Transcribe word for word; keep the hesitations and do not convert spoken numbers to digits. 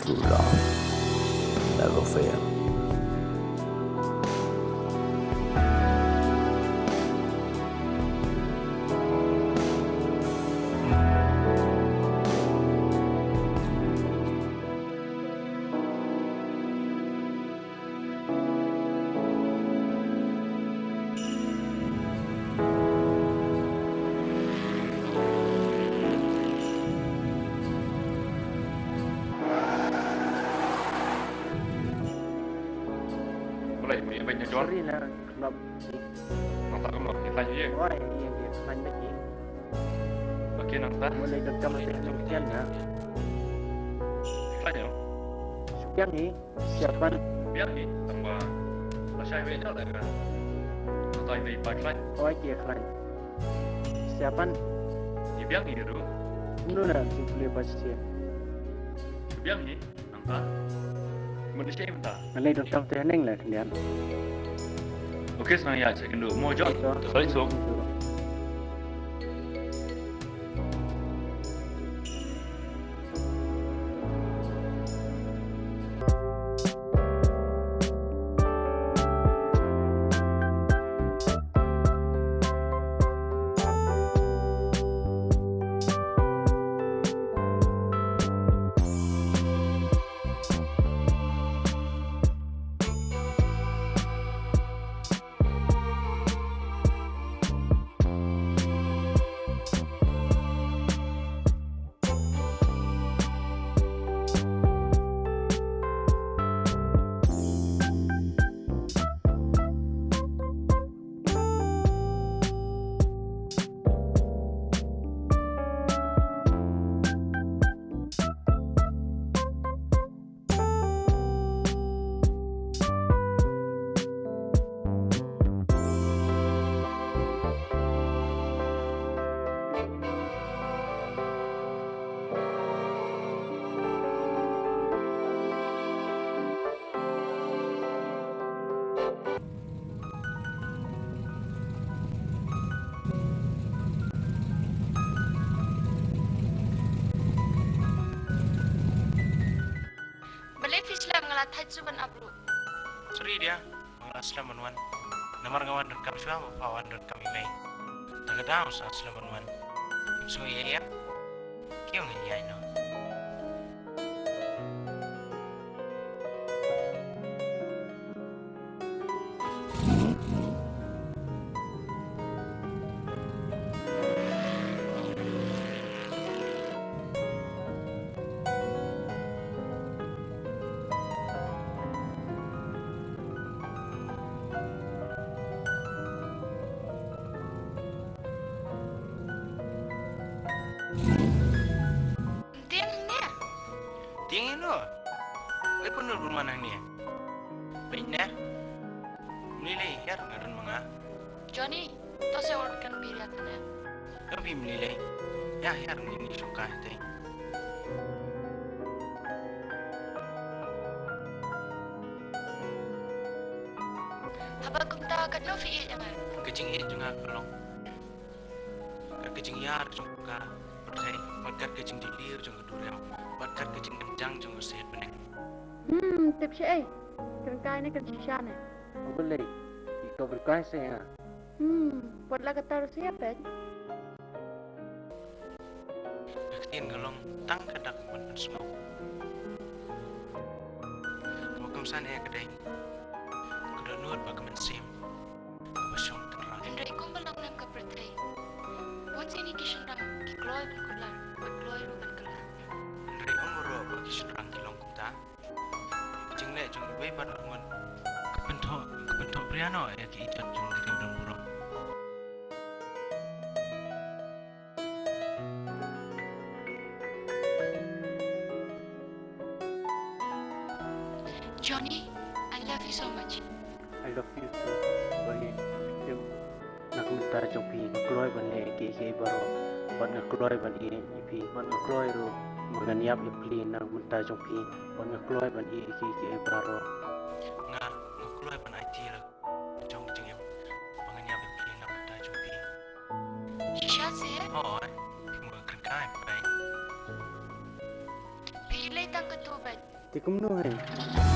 True love never fail. Balei, balei, balei, John? Sorry na, kumno. Nangta kumno, ïa khlaiñ ïa. Oi, ïa, ïa khlaiñ bad ïa. Okay, nangta. Balei donkam te nang kian na. Khlaiñ ïa. Shu biang hi, siapan. Biang hi, tangba. Lashai wei da ka. Nangta ïa ba khlaiñ. Oi, ki khlaiñ. Siapan. Ïa biang hi ruh. Kumno na, shu pule ba sia. Shu biang hi. Nangta. Mynta shi mynta. Ngan leit donkam te haneng la khyndiat. Okay, sa nang ïa check kynduh mo John. Sorry, so. Balei phi slem, nga la thait shuh ban ap ruh. Sorry dia, nga la slem ban wan. Namar nga wan donkam shuwa, ma pha wan donkam i mei. Ta ka daw sa slem ban wan. Im sngew ïa ïa. Kiew ngin ïai noh. Tieng ne? Tieng ïa no? Wei pynlut bun man hangne. Peit ne? Mlei lei, hiar nga don ma nga. Johnny, to se wan kan biria tane. Ka bi mlei lei. Ïa hiar ni ni shuka te. Haba kumta katno phi ïeit ïa nga? Ka jingïeit jong nga ka long kat ka jingïar jong ka pyrthei, bad kat ka jingdih lieh jong ka duriaw, bad kat ka jingkynjang jong ka shet bneng. Hmm, tip shaei? Kren kai ne kren shisha ne? Balei? Ïa ka kren kai se ha. Hmm, wat la kata ruh se ïa peit. Ka ktien ka long tang ka dak ban pynsngew. Kaba kongsan ïa ka dei ka dohnud bad ka mynsiem kaba shong tynrai. Hynrei kumba long lem ka pyrthei, bun sien ïa ki shynrang ki kloi ban kular bad kloi ruh ban kylla. Hynrei ym baroh ba ki shynrang ki long kumta. Ka jingleh jong iwei pat la ngon. Ka pynthoh, ka pynthoh pria noh ïa ki ijot jong ki riew don burom. Johnny, I love you so much. I love you too, Johnny. Tip, na ka bynta jong phi nga kloi ban leh kiei kiei baroh. Bad nga kloi ban ïeit ïa phi. Bad nga kloi ruh ba ngan ïap ïa phi na ka bynta jong phi. Bad nga kloi ban ïeit ïa kiei kiei baroh. Nga, nga kloi ban aiti ruh jong ka jingim ba ngan ïap ïa phi na ka bynta jong phi. Shisha se? Hooid, phi mo kren kai phi. Phi lei tang katu bad. Te kumno hei?